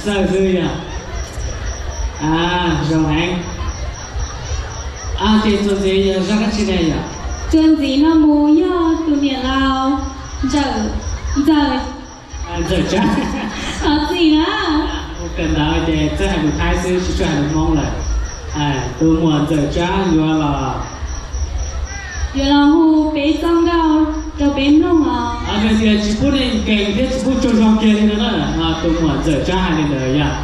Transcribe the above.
Ntxawm xwb yog. Zoo heev. Ces txuas ntxiv yog zaj dab tsi ne yom? Txuas ntxiv no mus yog tus niam laus Ntxawm, Ntxawm, Ntxawm Tsab. Thov txim na. Ua kawm ntawv ces txawj hais lus Thaib xwb tsis tshua hais lus Hmoob lawm. Tus muam Ntxawm Tsab yuav los, yuav los hu peb txoj nkauj rau peb mloog os. Tias tsis pub nej nkees thiab tsis pub tsaug zog kiag li no na. Tus muam Ntxawm Tsab hais li ntawd yog.